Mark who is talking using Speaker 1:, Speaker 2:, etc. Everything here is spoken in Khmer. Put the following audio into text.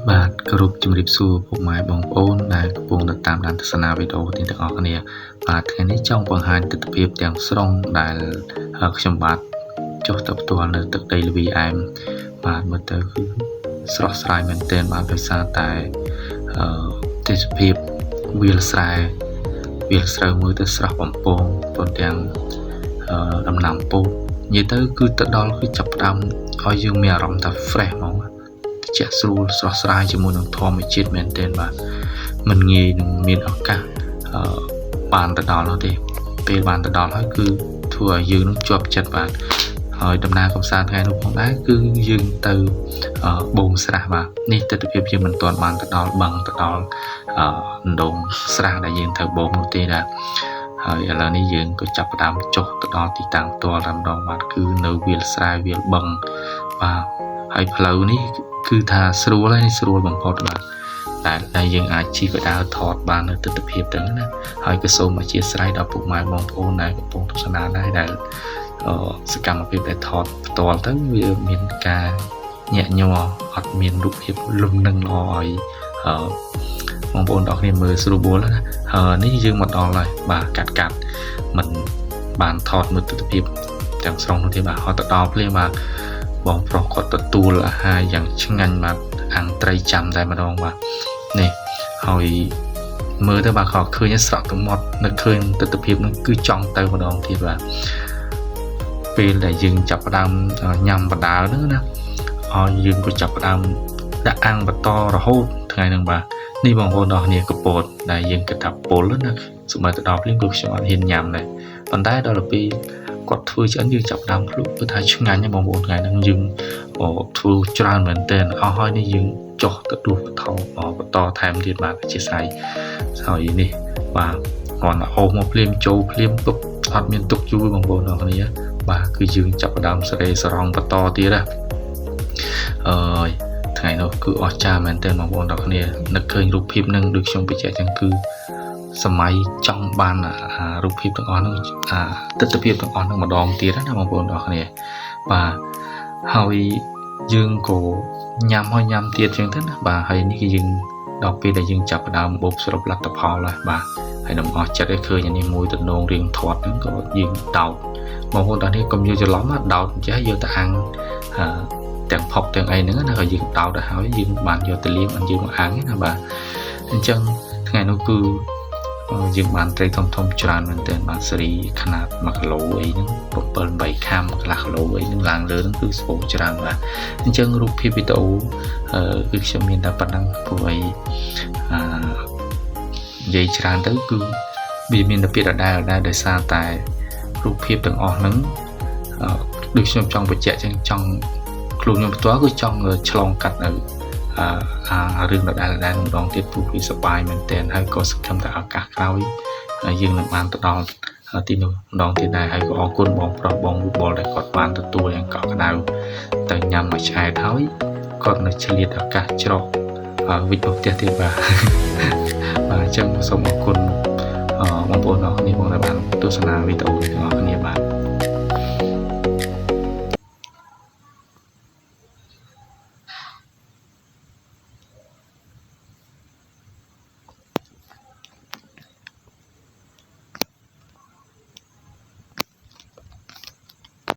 Speaker 1: បាទគោរពជំរាបសួរពុកម៉ែបងប្អូនដែលកំពុងតែតាមដានទស្សនាវីដេអូនេះទាំងអស់គ្នាបាទថ្ងៃនេះចង់បង្ហាញទិដ្ឋភាពទាំងស្រុងដែលខ្ញុំបាទចុះទៅផ្ទាល់នៅទឹកដីល្វីអែមបាទមើលទៅគឺស្រស់ស្រាយមែនទែនបាទដោយសារតែទេសភាពវាលស្រែវាលស្រូវមើលទៅស្រស់បំពងព្រមទាំងដំណាំពោតនិយាយទៅគឺទៅដល់គឺចាប់ផ្ដើមឲ្យយើងមានអារម្មណ៍ថា fresh ហ្មងត្រជាក់ស្រួលស្រស់ស្រាយជាមួយនឹងធម្មជាតិមែនទែនបាទមិនងាយនឹងមានឱកាសបានទៅដល់នោះទេពេលបានទៅដល់ហើយគឺធ្វើឲ្យយើងនឹងជាប់ចិត្តបាទហើយដំណើរកំសាន្តថ្ងៃនោះផងដែរគឺយើងទៅបូមស្រះបាទនេះទិដ្ឋភាពយើងមិនទាន់បានទៅដល់បឹងទៅដល់អណ្ដូងស្រះដែលយើងត្រូវបូមនោះទេដែរហើយឥឡូវនេះយើងក៏ចាប់ផ្ដើមចុះទៅដល់ទីតាំងផ្ទាល់តែម្ដងបាទគឺនៅវាលស្រែវាលបឹងបាទហើយផ្លូវនេះគឺថាស្រួលហើយនេះស្រួលបំផុតបាទតែយើងអាចជិះបដើថតបាននៅទិដ្ឋភាពទាំងណាហើយក៏សូមអធ្យាស្រ័យដល់ពុកម៉ែបងប្អូនដែលកំពុងទស្សនាដែរដែលសកម្មភាពដែលថតផ្ទាល់ទៅវាមានការញាក់ញ័រអត់មានរូបភាពលំនឹងល្អឲ្យបងប្អូនទាំងគ្នាមើលស្រួលបួលណាហើយនេះយើងមកដល់ហើយបាទកាត់កាត់មិនបានថតមើលទិដ្ឋភាពទាំងស្រុងនោះទេបាទហត់ទៅដល់ភ្លាមបាទបងប្រុសគាត់ទទួលអាហារយ៉ាងឆ្ងាញ់បាទអាំងត្រីចាំតែម្ដងបាទនេះហើយមើលទៅបាទក៏ឃើញស្រក់ទឹកមាត់នៅឃើញទិដ្ឋភាពនោះគឺចង់ទៅម្ដងទៀតបាទពេលដែលយើងចាប់ផ្ដើមញ៉ាំបដាលហ្នឹងណាឲ្យយើងក៏ចាប់ផ្ដើមដាក់អាំងបន្តរហូតថ្ងៃហ្នឹងបាទនេះបងប្អូនអរគ្នាកពតដែលយើងគិតថាពុលណាសម្រាប់ទៅដល់ភ្លាមគឺខ្ញុំអត់ហ៊ានញ៉ាំដែរប៉ុន្តែដល់ពេលគាត់ធ្វើឆ្អិនយើងចាប់ផ្ដើមភ្លក់គឺថាឆ្ងាញ់ណាបងប្អូនថ្ងៃហ្នឹងយើងធ្វើច្រើនមែនទែនអស់ហើយនេះយើងចុះទៅដួសបន្តថែមទៀតបាទអធិស្ឋានហើយនេះបាទគាត់អូសមកភ្លាមចូលភ្លាមទុកអត់មានទុកយូរបងប្អូនអរគ្នាបាទគឺយើងចាប់ផ្ដើមសេរីសរងបន្តទៀតណាអើយថ្ងៃនោះគឺអស្ចារ្យមែនទែនបងប្អូនទាំងគ្នានឹកឃើញរូបភាពនឹងដូចខ្ញុំបញ្ជាក់ចឹងគឺសម័យចង់បានអារូបភាពទាំងអស់ហ្នឹងអាទិដ្ឋភាពទាំងអស់ហ្នឹងម្ដងទៀតណាបងប្អូនទាំងគ្នាបាទហើយយើងក៏ញ៉ាំហើយញ៉ាំទៀតចឹងទៅណាបាទហើយនេះគឺយើងដល់ពេលដែលយើងចាប់ផ្ដើមបូកសរុបលទ្ធផលហើយបាទហើយនឹងអស់ចិត្តឲ្យឃើញអានេះមួយតំណងរៀងធាត់ហ្នឹងក៏យើងដោតបងប្អូនទាំងនេះកុំយកច្រឡំណាដោតចេះយកទៅអាំងទាំងផុកទាំងអីហ្នឹងណាក៏យើងដោតទៅហើយយើងបានយកទៅលាងអត់យើងមកអាំងណាបាទអញ្ចឹងថ្ងៃនោះគឺយើងបានត្រីធំធំច្រើនមែនទែនបាទសេរីຂະຫນាត1គីឡូអីហ្នឹង7 8ខាំកន្លះគីឡូអីហ្នឹងឡើងលើហ្នឹងគឺស្ពងច្រើនបាទអញ្ចឹងរូបភាពវីដេអូគឺខ្ញុំមានតែប៉ុណ្ណឹងព្រោះអីអឺនិយាយច្រើនទៅគឺវាមានតែពាក្យដដែលដដែលដោយសារតែរូបភាពទាំងអស់ហ្នឹងដូចខ្ញុំចង់បញ្ជាក់ចឹងចង់ខ្លួនខ្ញុំផ្ទាល់គឺចង់ឆ្លងកាត់នៅអារឿងដដែលដដែលម្ដងទៀតព្រោះវាសប្បាយមែនទែនហើយក៏សង្ឃឹមថាឱកាសក្រោយយើងនឹងបានទៅដល់ទីនោះម្ដងទៀតដែរហើយក៏អរគុណបងប្រុសបងវិបុលដែលគាត់បានទទួលយ៉ាងកក់ក្ដៅទៅញ៉ាំមួយឆ្អែតហើយគាត់នៅឆ្លៀតឱកាសច្រកវិចមកផ្ទះទៀតបាទបាទអញ្ចឹងសូមអរគុណបងប្អូនអរគ្នាបងដែលបានទស្សនាវីដេអូនេះទាំងអស់គ្នា។